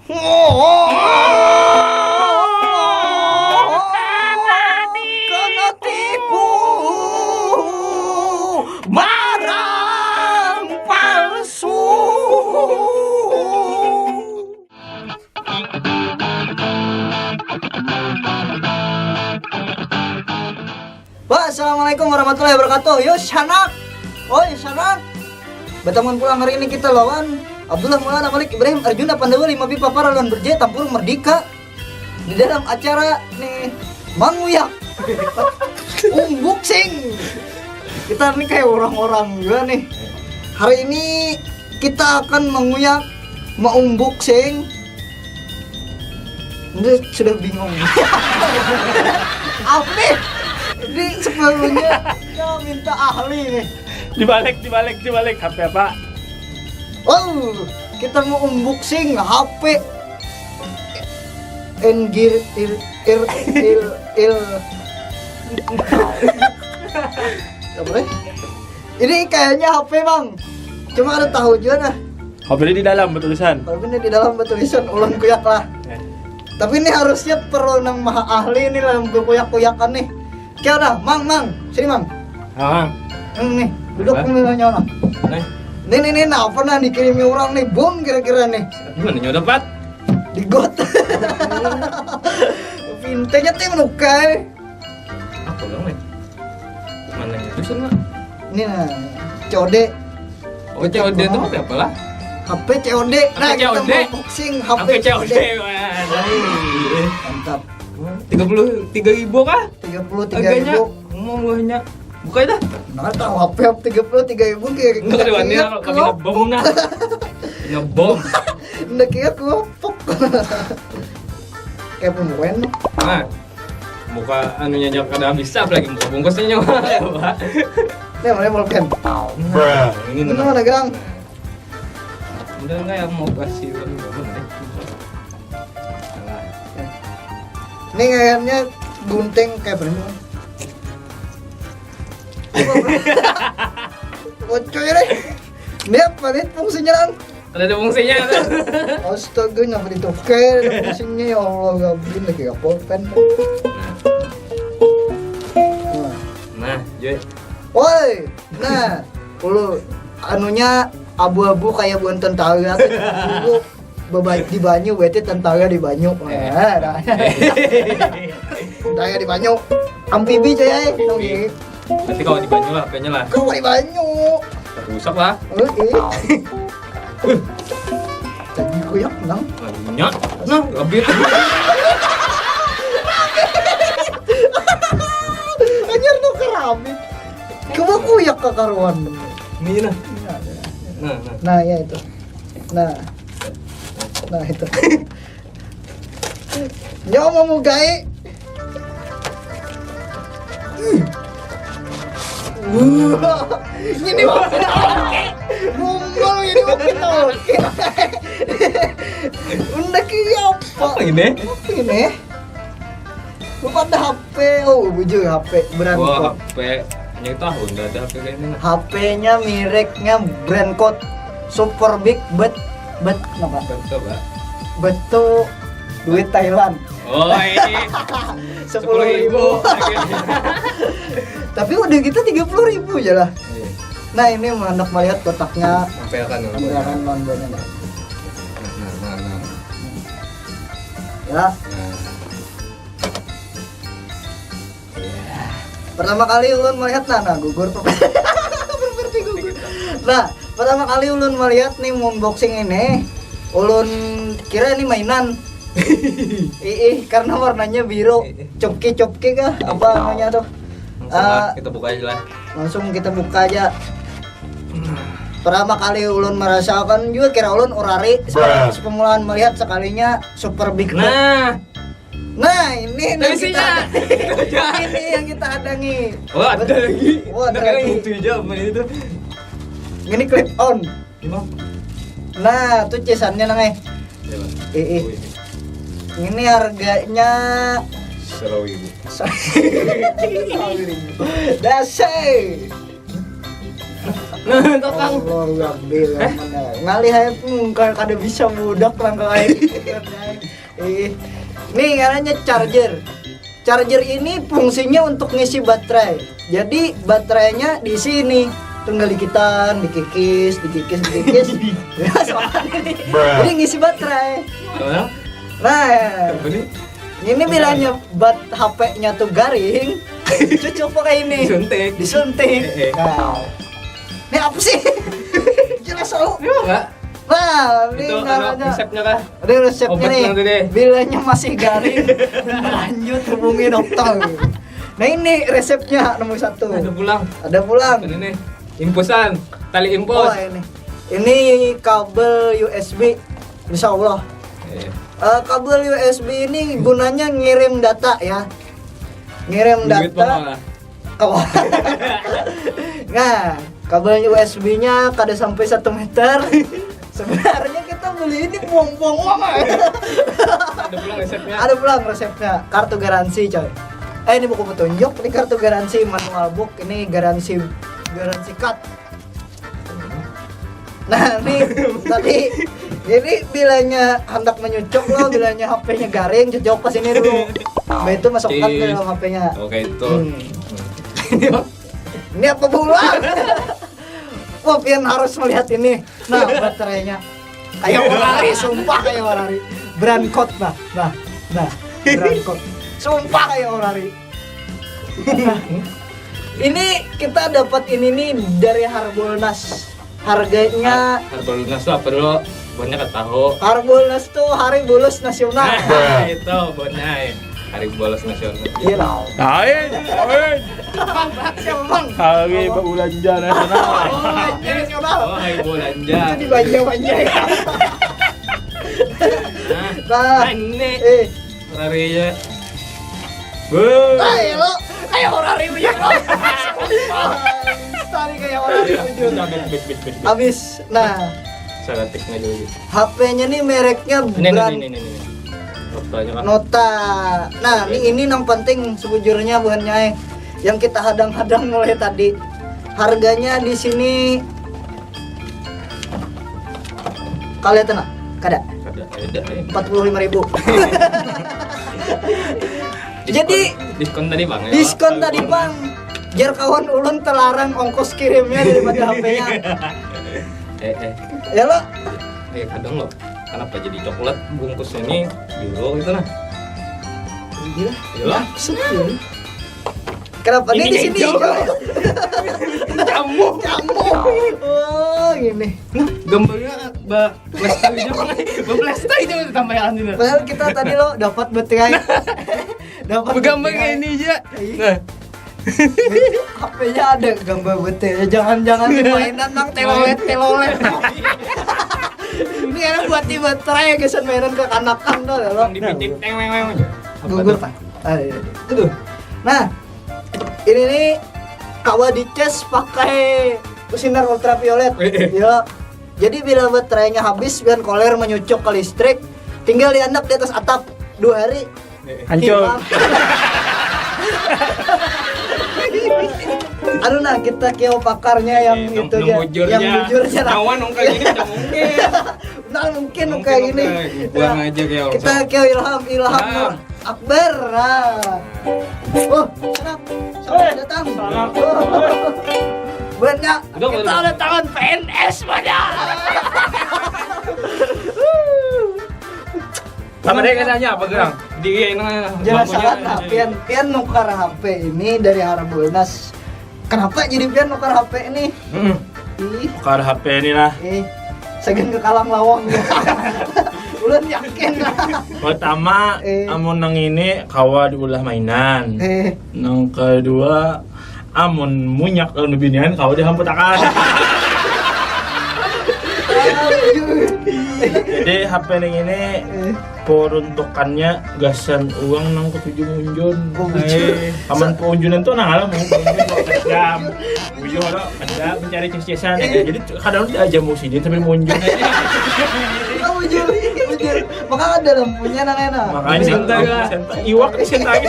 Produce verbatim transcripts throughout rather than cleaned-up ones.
Kena tipu barang palsu. Wah, assalamualaikum warahmatullahi wabarakatuh. Yo, sanak. Oi, sanak. Batamuan pulang hari ini kita lawan Abdullah Maulana Malik Ibrahim Arjuna Pandawa lima B Papara lawan Berjaya Tampurung Merdeka di dalam acara nih, manguyak unboxing. Kita nih kayak orang-orang juga nih. Hari ini kita akan manguyak, mau unboxing. Ini sudah bingung. Apa nih? Ini sebelumnya kita minta ahli nih. Dibalik, dibalik, dibalik. H P apa? Oh, kita mau unboxing H P N G R il il il il. Apa nih? Ini kayaknya H P, Bang. Cuma ada tahu juga nah. H P ini di dalam bertulisan. Tapi ini di dalam bertulisan ulun kuyak lah. Eh. Tapi ini harusnya perlu nang maha ahli ini lah untuk kuyak-kuyakan nih. Oke dah, Mang, Mang. Sini, Mang. Ah, Mang. Hmm, nih, duduk. Apa? Nih, nyawa, Mang. Nih. Nih, nih, nih, nah, apa nah dikirimi orang nih? Bom kira-kira nih. Gimana nyawa dapat? Di got. Pintanya tuh menukai. Apa dong, nih? Mana itu sih, Mak? Ini nah, C O D. Oh, C O D itu apa lah? H P C O D. Nah, kita mau unboxing H P C O D. Wah, mantap. Tiga puluh tiga ribu kah? Tiga puluh tiga ribu. Harganya? Ngomong buahnya. Buka itu. Nah, tahu H P tiga puluh tiga ribu kayak enggak ada warnanya, kalau kena bom nah. Kena bom. Nggak kayak kelompok. Kayak pemuen. Nah. Muka anunya aja kada bisa, apalagi muka bungkusnya nyawa. Ini mulai pulpen. Nah, ini mana gerang? Udah nggak yang mau kasih uang berapa nih? Ini kayaknya gunting kayak apa nih? Bocor ya deh. Ini apa nih fungsinya, Lang? Kada ada fungsinya. Astaga, napa ditukar ada fungsinya, ya Allah, gabin lagi apa kan? Nah, Joy. Woi, nah, ulu anunya abu-abu kayak buan tentara tuh. Dulu beba- di banyu, berarti tentara di banyu. Nah, tentara di banyu. Amfibi, Joy, ai. Berarti kalau di banyu lah, apanya lah? Kau di banyu. Rusak lah. Jadi kuyak nang. Banyak. Nah, lebih. Anjir tuh keramik. Coba kuyak kakaruan. Ini nah. Nah, nah. Nah, ya itu. Nah. Nah, itu. Nyawa mau gai. Ini mau kita oke. Bungkul ini mau kita oke. Unda kiri apa? Apa ini? Apa ini? Lupa ada H P. Oh, bujur H P brand. Wah, H P. Ini tahu udah ada H P kayak ini. H P-nya mereknya brand code Super Big Bet Bet apa? Betul, Pak. Betul duit Thailand. Oh, ini sepuluh ribu. Tapi udah gitu tiga puluh ribu aja lah. Iya. Nah, ini mau hendak melihat kotaknya. Sampai akan. Sampai akan nontonnya. Nah, nah, nah. Ya. Nah. Pertama kali ulun melihat, nah, nah, gugur. Berarti gugur. Nah, pertama kali ulun melihat nih unboxing ini, ulun kira ini mainan. Ih, karena warnanya biru. Cupki-cupki kah? Apa namanya tuh? Langsung lah, kita buka aja lah. Langsung kita buka aja. Pertama kali ulun merasakan juga kira ulun urari sepemulaan melihat sekalinya Super Big Bad. Nah, Nah, ini yang kita ini yang kita hadangi. Oh, ada lagi. Oh, ada lagi. Itu aja apa itu? Ini clip on. Nah, tuh cesannya nang eh. Eh, eh. Ini harganya seratus ribu. Dasai. Nah, kakang. Allah, Rabbi, eh? Ngalih aja pun kada bisa budak langkah aja. Ih, ini ngarannya charger. Charger ini fungsinya untuk ngisi baterai. Jadi baterainya di sini, tinggal dikitan, dikikis, dikikis, dikikis. Ya, soalnya nih. Jadi ngisi baterai. Nah, ini bilanya bat H P-nya tuh garing, cucuk pakai ini. Disuntik. Disuntik. Eh, eh. Nah, ini apa sih? Jelas tahu. Enggak. Nah, ini itu anu, namanya resepnya kah? Ada resepnya nih. Obatnya tadi. Bilanya masih garing, lanjut hubungi dokter. Nah, ini resepnya nomor satu. Ada pulang. Ada pulang. Ini nih, impusan, tali impus. Oh, ini. Ini kabel U S B. Insya Allah. Iya. Eh, kabel U S B ini gunanya ngirim data ya. Ngirim data. Duit mah malah. Oh. Nah, kabel U S B-nya kada sampai satu meter. Sebenarnya kita beli ini buang-buang uang aja. Ada pulang resepnya. Ada pulang resepnya. Kartu garansi, coy. Eh, ini buku petunjuk, ini kartu garansi, manual book, ini garansi, garansi card. Nah, ini tadi, jadi bilanya handak menyucuk lo, bilanya H P-nya garing, cucuk pas ini dulu. Nah, itu masukkan ke dalam H P-nya. Oke, itu. Hmm. Ini apa pula? Wah, pian harus melihat ini. Nah, baterainya. Kayak Orari, sumpah kayak Orari. Brand code, nah. Nah, nah. Brand code. Sumpah kayak Orari. Ini kita dapat ini nih dari Harbolnas. Harganya Har-, Harbolnas tuh apa dulu? Banyak tahu. Harbolnas tuh Hari Bolos Nasional. Nah, itu, Bonyai. Hari Bolos Nasional. Iya, tahu. Lain, lain. Bang, Bang, siapa, Bang? Hari Belanja Nasional. Oh, Belanja Nasional. Oh, Hari Belanja. Itu di Banjar-Banjar ya. Nah, nah, ini. Eh. Orarinya. Wah. Kayak lo, kayak Orari bujur lo. Tadi kayak Orari bujur. Habis. Nah. Seratus aja lagi. H P-nya nih mereknya brand ini, ini, ini, ini. Notanya kan. Nota. Nah, ini, ini yang penting sebujurnya buhannya, eh. Yang kita hadang-hadang mulai tadi. Harganya di sini Kalian tenang, kada? Kada, kada, eh. Empat puluh lima ribu. Jadi diskon tadi, Bang, ya? Diskon tadi, Bang. Jar kawan ulun telarang ongkos kirimnya daripada H P-nya. Eh, eh. Ya lo? Eh, kadang lo. Kenapa jadi coklat bungkusnya ini biru gitu nah? Iya. Iya lah. Maksudnya. Kenapa ini di sini hijau? Hijau. Jambu. Jambu. Oh, gini. Nah, gambarnya ba lestari aja, Bang. Ba lestari aja tambah yang ini. Padahal kita tadi lo dapat betirai. Dapat gambar kayak ini aja. Iya. Nah. H P-nya ada gambar betirai. Jangan-jangan ini mainan nang telolet, telolet. Ini enak buat tiba try ya, gesan mainan kekanakan tuh lo. Di pitik teng weng weng aja. Gugur, Pak. Ah, iya. Aduh. Nah, ini nih kawa dicas pakai sinar ultraviolet. Eh, eh. Ya. Jadi bila baterainya habis, pian koler menyucuk ke listrik, tinggal diandak di atas atap dua hari. Hancur. Hilang. Anu nah, kita keo pakarnya yang eh, itu nang aja, bujurnya. Yang bujurnya nah. Kawan nang kayak gini udah mungkin. Nah, mungkin nang kayak gini. Buang aja keo. Kita keo Ilham, Ilham. Nah. Akbar. Nah. Oh, salam. Selamat datang. Salam. Oh. Banyak. Udah, kita udah tangan P N S banyak. Apa deh katanya apa gerang? Di ini jelas lampunya salah, nah, ini. Pian, pian nukar H P ini dari Harbolnas. Kenapa jadi pian nukar H P ini? Mm-mm. Ih. Nukar H P ini lah. Eh, sagan ke kalang lawang. Ulun yakin. Pertama, eh, amun nang ini kawa diulah mainan. Eh. Nang kedua, amun munyak lawan binian kawa dihamputakan. Jadi H P ning ini, eh, peruntukannya gasan uang nang ketuju munjun. Oh, bujur. Eh, aman pengunjunan tuh nang alam mau pengunjun dua jam. Bujur, ada mencari ces-cesan. Eh. Jadi kadang dia aja mau sidin sambil munjun. Oh, bujur, bujur. Maka ada lampunya nang enak. Makanya santai lah. Iwak di santai.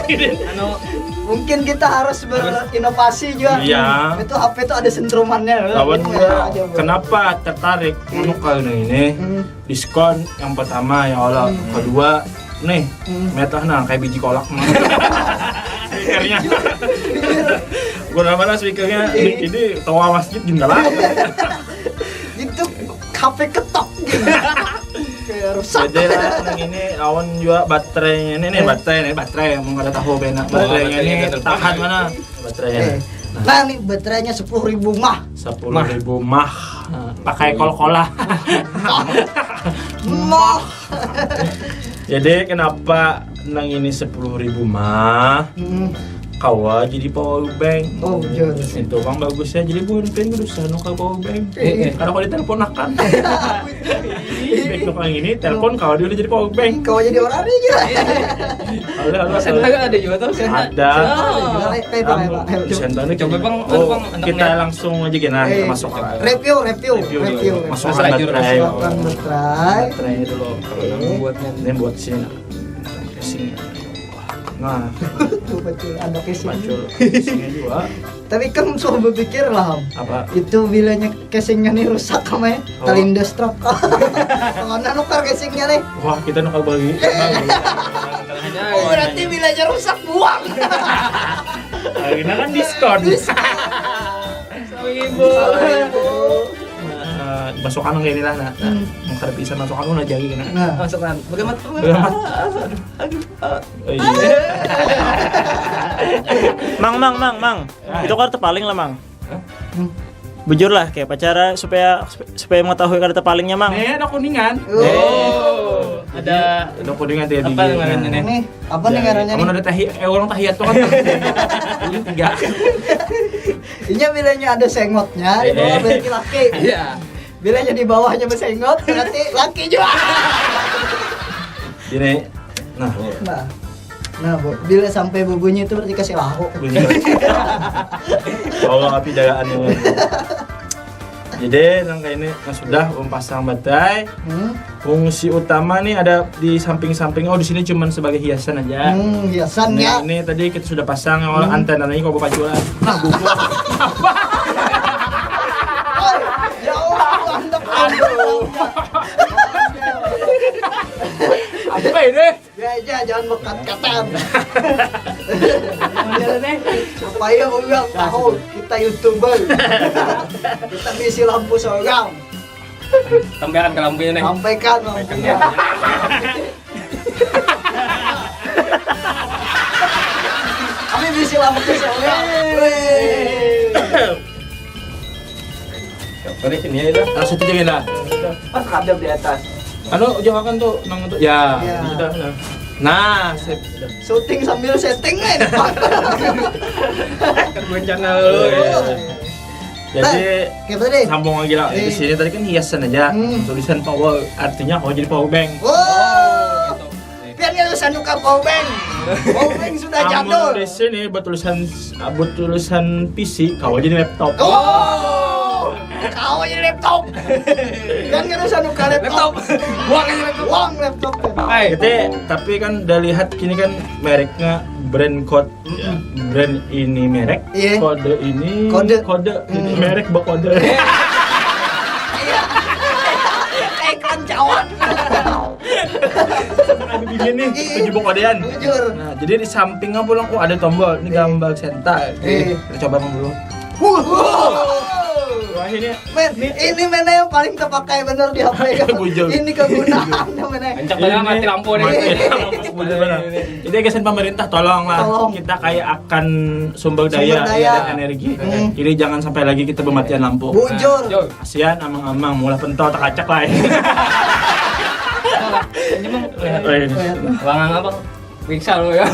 Anu, Mungkin kita harus berinovasi juga. Iya. Itu H P itu ada sentrumannya. Lawan juga, kenapa tertarik menukar ini? Hmm. Diskon yang pertama ya Allah. Hmm. Kedua nih, hmm, metah nah kayak biji kolak mah. Speakernya. Guna mana speakernya? Ini toa masjid gini lah. Itu H P ketok gitu. Kayak rusak. Jadi lah, ini lawan juga baterainya ini nih, eh, baterai nih, baterai yang kada tahu benar. Baterainya ini tahan mana? Baterainya. Eh. Nah, ini baterainya sepuluh ribu mah. Sepuluh ribu mah. Nah, pakai kol-kola. Mah. Jadi kenapa nang ini sepuluh ribu mah? Hmm. Kawa jadi power bank. Oh, iya. Itu bang bagus ya. Jadi buhan pin berusaha nukar power bank. Eh, eh. Karena kalau ditelepon akan. Baik nukar ini, telepon kawa dia udah jadi power bank. Kawa jadi orang ini. Halo, halo, halo. Ada juga tuh. Ada. Oh. Kayak, kayak, kayak, kayak. Coba, Bang, oh, Bang, kita langsung aja gini, eh, masuk. Review, review, review, review. Masuk baterai. Masuk baterai. Baterai dulu. Ini buat sini. Casingnya. Nah, tuh, pacul, ada casing. Pacul, casingnya juga. Tapi kan suah berpikir lah, Ham. Apa? Itu bilanya casingnya nih rusak, Ham, ya. Oh. Tali indostrop. Mana nukar casingnya nih? Wah, kita nukar bagi. Oh, berarti bilanya rusak, buang. Akhirnya kan diskon. Diskon. Seribu. Nah, masuk anu kayak ini lah, nah. Hmm. Yang kada bisa masuk anu lah, jari kena. Nah. Masuk anu. Bagaimana? Bagaimana? Aduh, aduh. Oh, iya. Mang, mang, mang, mang. Ah. Itu kartu paling lah, mang. Hah? Hmm. Bujur lah, kayak apa cara supaya supaya mengetahui kartu palingnya, mang? Nih, ada kuningan. Oh. Ada kuningan, ada apa ngarannya nih? Ini apa nih ngarannya nih? Ada tahi, eh, orang tahiyat tuh kan. Ini tiga. Inya bilanya ada sengotnya, di bawah berarti laki. Iya. Bilanya di bawahnya bersengot, berarti laki juga. Gini. Nah. Nah. Nah, Bu, bila sampai berbunyi itu berarti kasih lahu. Bunyi. Kalau api jagaan ini. Jadi, nang kayak ini, nah, sudah, um, pasang batai. Hmm. Fungsi utama nih ada di samping-samping. Oh, di sini cuman sebagai hiasan aja. Hmm, hiasan. Nah, ya. Ini tadi kita sudah pasang, hmm, antena lagi kok paculan. Nah, buku. Apa? Oh, ya Allah, mantap. Aduh. Apa ini? Ya, ya, jangan mekat-katan. Supaya orang tahu kita YouTuber. Kita bisi lampu seorang. Sampaikan ke lampunya nih. Sampaikan lampunya. Kami bisi lampu seorang. Weh. Apa nih sini aja dah. Langsung aja lah. Pas kadap di atas. Anu, jauhakan tuh, nang tuh. Ya, ya. Nah, sip. Syuting sambil setting nih. Kan bencana lu. Oh, iya. Jadi, nah, sambung lagi lah. Di sini tadi kan hiasan aja. Hmm. Tulisan power, artinya kau jadi power bank. Wow. Pian ya usah nukar power bank. Power bank sudah jadul. Di sini bertulisan, bertulisan P C, kau jadi laptop. Oh. Kau jadi laptop. Pian ya usah nukar laptop. Buang aja laptop. Buang laptop. Hai. Tapi kan udah lihat kini kan mereknya brand code. Iya. Brand ini merek, iya, kode ini kode. Kode. Ini merek berkode. Iya. Iklan cawan. Ada begini nih, iya, baju berkodean. Bujur. Nah, jadi di sampingnya pulang, oh, ada tombol. Ini gambar senter. Iya. Kita coba dulu. Wah, ini men, ini mana yang paling terpakai bener di H P ya? Bujur. Ini kegunaannya mana? Encak banget mati lampu nih. Mati lampu, bujur bener. Jadi, gasan pemerintah, tolong lah. Tolong. Kita kaya akan sumber daya, sumber daya, ya, dan energi. Hmm. Jadi jangan sampai lagi kita bermatian lampu. Bujur. Nah, kasihan amang-amang, mulah pentol takacak lah. Ini mah, oh, iya. Wangang apa? Pingsan lu ya.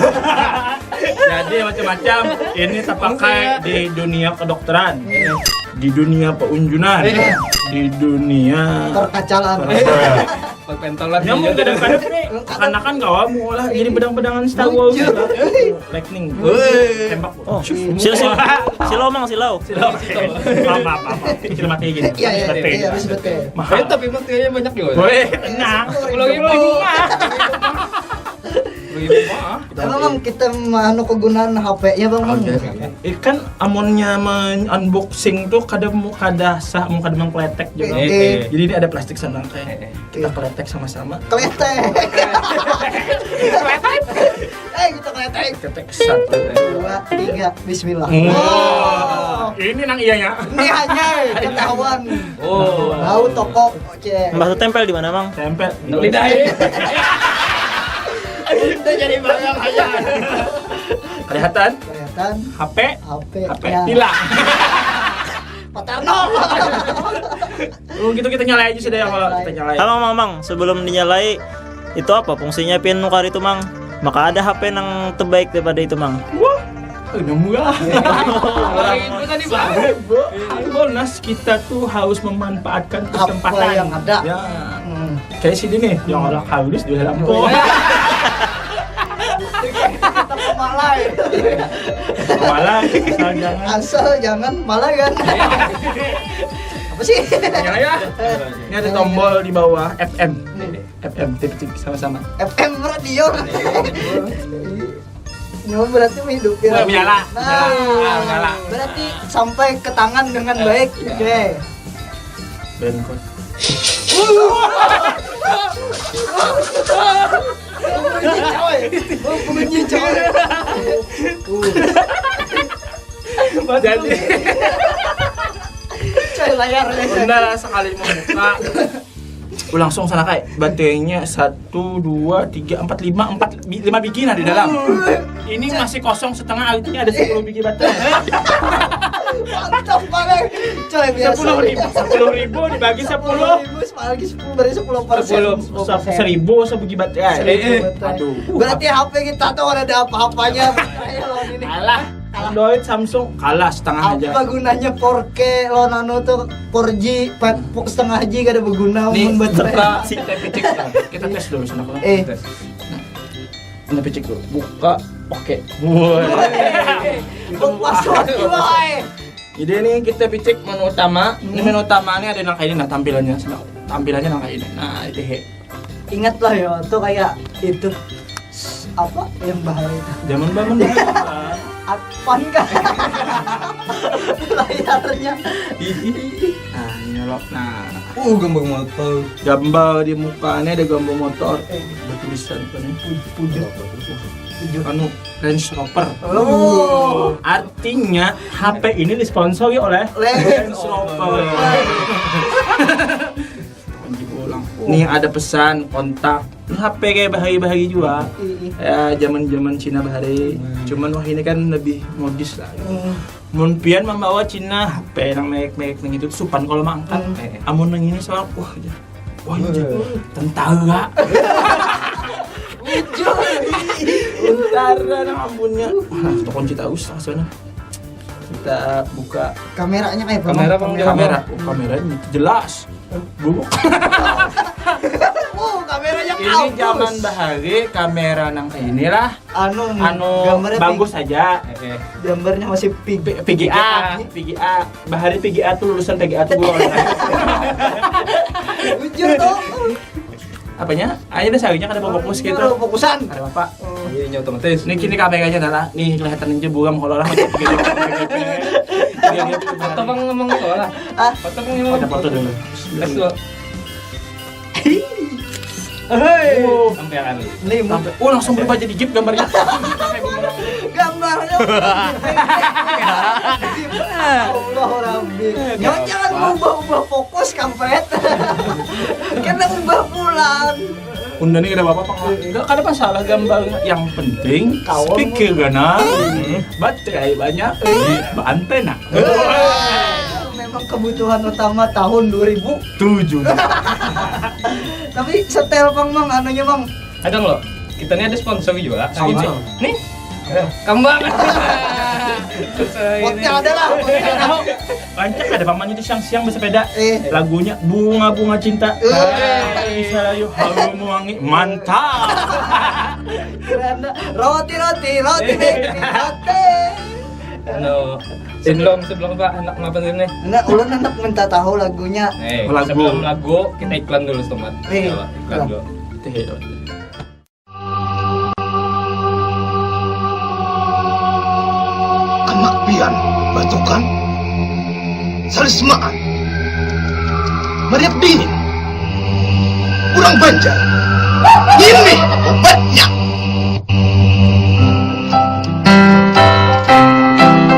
Jadi macam-macam. Ini terpakai di dunia kedokteran, di dunia peunjunan, iya, di dunia perkacalan. Perpentolan. Nyamuk kadang-kadang nih. Kanakan kawa mulah jadi bedang-bedangan Star Wars. Lightning. Woi. Tembak. Oh, silau, silau, silau, mang, silau. Silau. Maaf, maaf, maaf. Kecil mati gini. Iya, iya, iya, iya, respect. Mahal. Eh, tapi mah kayaknya banyak juga. Woi, tenang. Sepuluh ribu. Sepuluh ribu mah. Emang kita anu kegunaan H P-nya, Bang. Oke. Eh, kan amunnya men-unboxing tuh kada mu-, kada sah, mun kada mengkletek juga. Eh, eh. Jadi ini ada plastik sana kayak kita kletek sama-sama. Kletek. Eh, kita kletek. Kletek satu. Dua, tiga, bismillah. Wah, ini nang iyanya. Ini hanya ketahuan. Oh. Tahu toko. Oke. Maksud tempel di mana, Mang? Tempel di lidah. Itu jadi barang aja. Kelihatan? Kelihatan. H P? H P. H P ya. Hilang. Pak Tarno. Oh, gitu kita nyalai aja sudah ya kalau kita nyalai. Halo, Mang, Mang. Sebelum dinyalai, itu apa fungsinya pian nukar itu, Mang? Maka ada H P nang terbaik daripada itu, Mang. Wah, udah murah. Seribu tadi, Bang. Seribu. Bonus kita tuh harus memanfaatkan kesempatan yang ada. Ya. Hmm. Kayak sini nih, yang orang halus di dalam. Kita pemalai. Pemalai, asal jangan. Asal jangan malah kan. Apa sih? Ya, ya. Ini ada tombol di bawah F M. Ini. F M, tipik sama-sama. F M radio. Nyawa berarti menghidupi. Wah, menyala, menyala. Ah, menyala. Berarti sampai ke tangan dengan baik. Iya. Oke. Bengkot. Bunyi, coy. Bunyi, coy. Jadi, coy, layar, layar. Benar sekali membuka. Langsung sana, Kai. Baterainya satu, dua, tiga, empat, lima, empat, lima biji nah di dalam. Ini masih kosong setengah, artinya ada sepuluh biji baterai. Mantap banget. Coy, biasa. Sepuluh ribu, sepuluh ribu dibagi sepuluh. Sepuluh ribu, sepuluh, sepuluh, berarti sepuluh persen. Sepuluh, sepuluh persen. Seribu sebiji baterai. Seribu baterai. Aduh. Berarti H P kita tuh ada apa-apanya. Alah. Android, Samsung kalah setengah aja. Apa gunanya four K lo nano tuh, four G, empat, setengah G kada berguna. Nih, mun baterai. Kita, kita picik, kita tes dulu sana. Eh. Tes. Nah, kita picik dulu. Buka, oke. Woi. Itu password dulu, eh. Jadi ini kita picik menu utama. Ini menu utama ini ada nang kayak ini, nah, tampilannya. Tampilannya nang kayak ini. Nah, itu he. Ingat lah ya, tuh kayak itu. Apa yang bahaya itu? Zaman bangun. Apaan kah? Layarnya. Nah, nyolok. Nah. Uh, gambar motor. Gambar di mukanya ada gambar motor. Eh. Bertulisan apa nih? Pujur. Anu, Range Rover. Oh. Artinya H P ini disponsori oleh Range Rover. Kunci pulang. Nih ada pesan kontak. Ini H P kayak bahari-bahari juga. Ya, zaman-zaman Cina bahari. Cuman wah ini kan lebih modis lah. Mun pian membawa Cina H P nang merek-merek nang itu supan kalau mangkat. Amun nang ini soal wah, wah, tentara. Tentara nang ampunnya. Wah, tokon kita usah sana. Kita buka kameranya kayak apa? Kamera, Bang. Kamera. Oh, kameranya jelas. Bubuk. Oh, kameranya. Ini zaman bahari kamera nang kayak inilah. Anu, anu gambarnya bagus aja. Gambarnya masih P G A. P G A. Bahari P G A tuh, lulusan P G A tuh gua. Bujur tuh. Apanya? Ayo deh, seharinya kada fokus gitu. Fokusan. Ada apa? Iya, ini otomatis. Ini kini kameranya adalah, nih kelihatan aja buram kalau orang. Foto bang ngomong soalnya. Ah, foto bang ngomong. Foto dulu. Tes dulu. Hei. Sampai kali. Nih, sampai. Oh, langsung berubah jadi gip gambarnya. Gambarnya. Allah Rabbi. Jangan ubah-ubah fokus, kampret. Kena ubah pulang. Unda nih kada apa-apa, Pak. Enggak, kada masalah gambarnya. Yang penting speaker ganal, baterai banyak, beantena. Memang kebutuhan utama tahun dua ribu tujuh. Tapi setel pang, Mang, anunya, Mang. Ada loh. Kita ini ada sponsor juga. Sponsor. Nih. Kembang. Potnya ada lah. Rancak ada pamannya itu siang-siang bersepeda. Eh. Lagunya Bunga-Bunga Cinta. Eh. Bisa layu harum wangi. Mantap. Keren dah. Roti, roti, roti, roti. No. Sebelum, sebelum Pak anak mapan ini. Nah, ulun anak minta tahu lagunya. Eh, lagu. Sebelum lagu kita iklan dulu setempat. Eh, iklan dulu. Teh. Tukang salismaan, mariak dingin, urang Banjar, ini obatnya.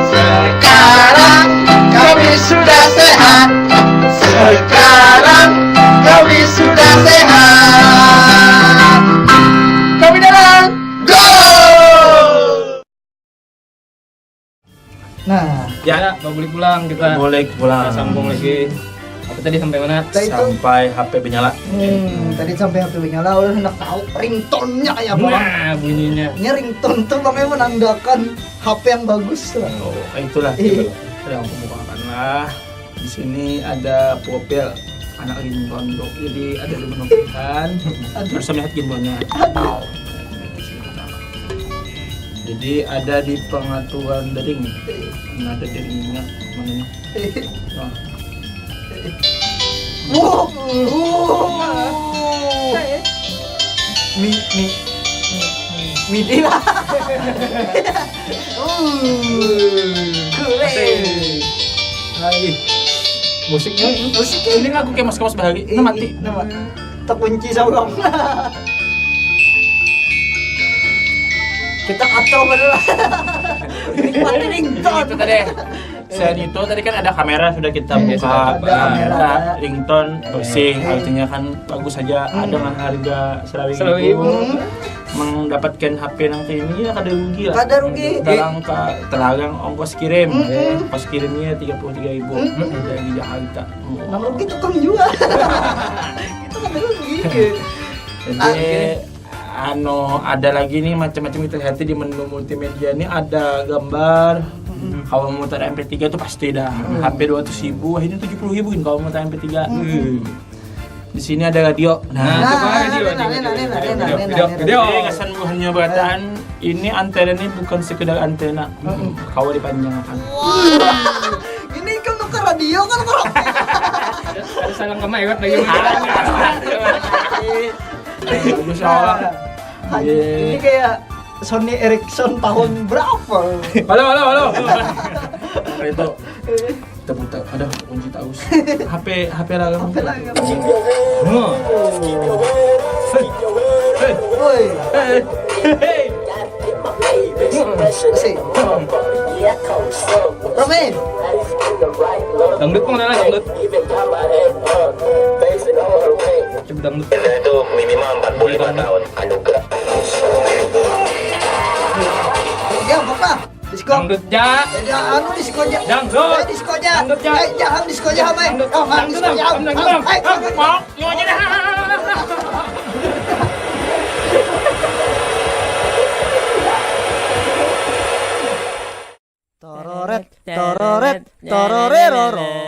Sekarang kami sudah sehat. Sekarang kami sudah sehat. Kami dalam. Go! Nah, ya, ya, babulik pulang kita. Babulik pulang. Kita sambung lagi. Apa tadi, sampai mana? Tadi itu sampai H P benyala. Hmm, tadi sampai H P benyala, udah hendak tahu ringtone-nya kayak apa. Nah, bunyinya. Ini ringtone tuh makanya menandakan H P yang bagus tuh. Oh, itulah. Iya. Yang aku bukakan lah. Di sini ada profil anak ringtone tuh. Jadi ada lima pilihan. Aduh. Harus melihat gimbal-nya. Aduh. Jadi ada di pengaturan dering. Nah, ada deringnya mana nih? Nah. Wow. Mi, mi, mi, mi, midi lah. Uh. Kule. Hai. Musiknya, musiknya ini aku kayak mas-kamas bahari. Ini mati. Nama? Terkunci saurang. Kita kacau dulu lah. Nikmati ringtone. Itu tadi. Selain itu tadi kan ada kamera, sudah kita buka. Ada kamera, ada ringtone bersih, artinya kan bagus saja. Dengan harga seratus ribu, mendapatkan H P nang kayak ini ya kada rugi lah. Kada rugi. Talang ka, talarang ongkos kirim. Ongkos kirimnya tiga puluh tiga ribu dari Jakarta. Nang rugi tukang jua. Kita kada rugi. Jadi anu, ada lagi nih macam-macam kita lihat di menu multimedia nih, ada gambar, kawa mutar M P tiga tuh pasti dah. H P dua ratus ribu, akhirnya tujuh puluh ribu gin kawa mutar M P tiga. Di sini ada radio. Nah, coba radio, radio, radio, radio. Jadi kesembuhannya buatan ini, antena ini bukan sekedar antena. Kawa dipanjangkan. Ini kan tukar radio kan, Bro? Ada salah kemewat lagi. Bagus, ya. Ini kayak Sony Ericsson tahun berapa? Halo, halo, halo. Itu. Kita buta, ada kunci taus. H P, H P lagam. H P lagam. Woi. Asik. Berapa, Im? Dangdut pun ada, dangdut. Coba dangdut. Itu minimal empat puluh lima tahun. Anugerah. Ya, apa? Disko. Dangdut ja. Eh, ja, anu disko ja. Dangdut. Eh, disko ja. Dangdut ja. Eh, jangan disko ja, apa? Dangdut. Oh, man, dangdut disko ja. Dangdut. Eh, eh, eh. Mau, mau aja dah. Tororet, tororet, tororeroro.